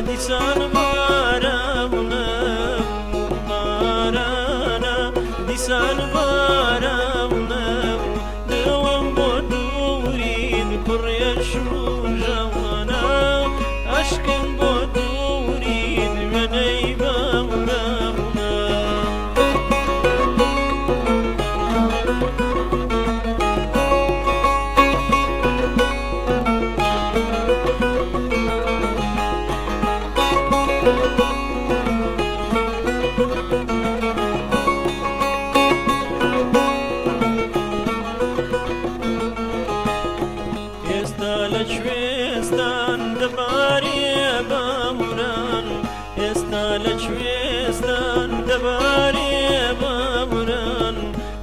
دیسان بارانە، بارانە دیسان بارانە، دڵم بۆ دوورید کوڕێش و ژەوانە، ئەشکم بۆ دوورید وێنەی باورانە. ئێستا لە کوێستان دەبارێ باموران، ئێستا لە کوێستان دەبارێ باموران،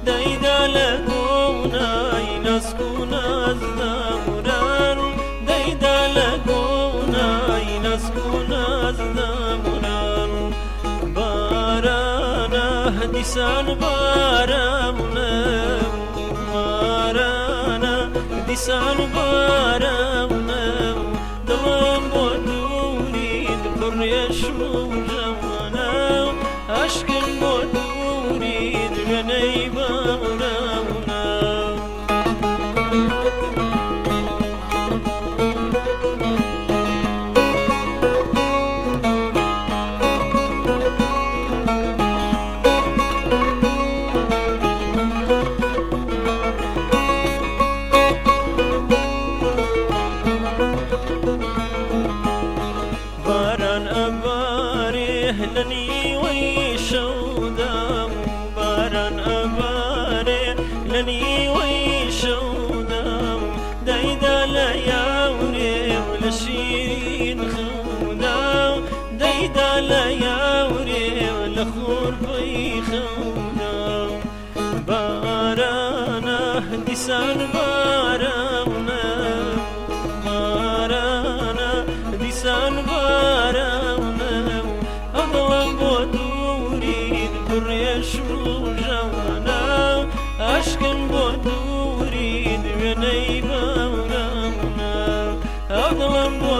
دەیدا لە گۆنای ناسک و نازداموران، دەیدا لە گۆنای ناسک و نازداموران. بارانە دیسان بارانە، بارانە دیسان بارانە، دڵم بۆ دوورید کوڕێش و ژەوانە، ئەشکم بۆ دوورید وێنەی باورانە. باران ئەبارێ لە نیوەی شەودا، باران ئەبارێ لە نیوەی شەودا، دەیدا لە یاورێ و لە شیرین خەودا، دەیدا لە یاورێ و لە خورپەی خەودا. بارانە دیسان بارانە، بارانە دیسان بارانە، ئەدڵم بۆ دوورید کوڕێش و ژەوانە، ئەشکم بۆ دوورید وێنەی باورانە، ئەدڵم بۆ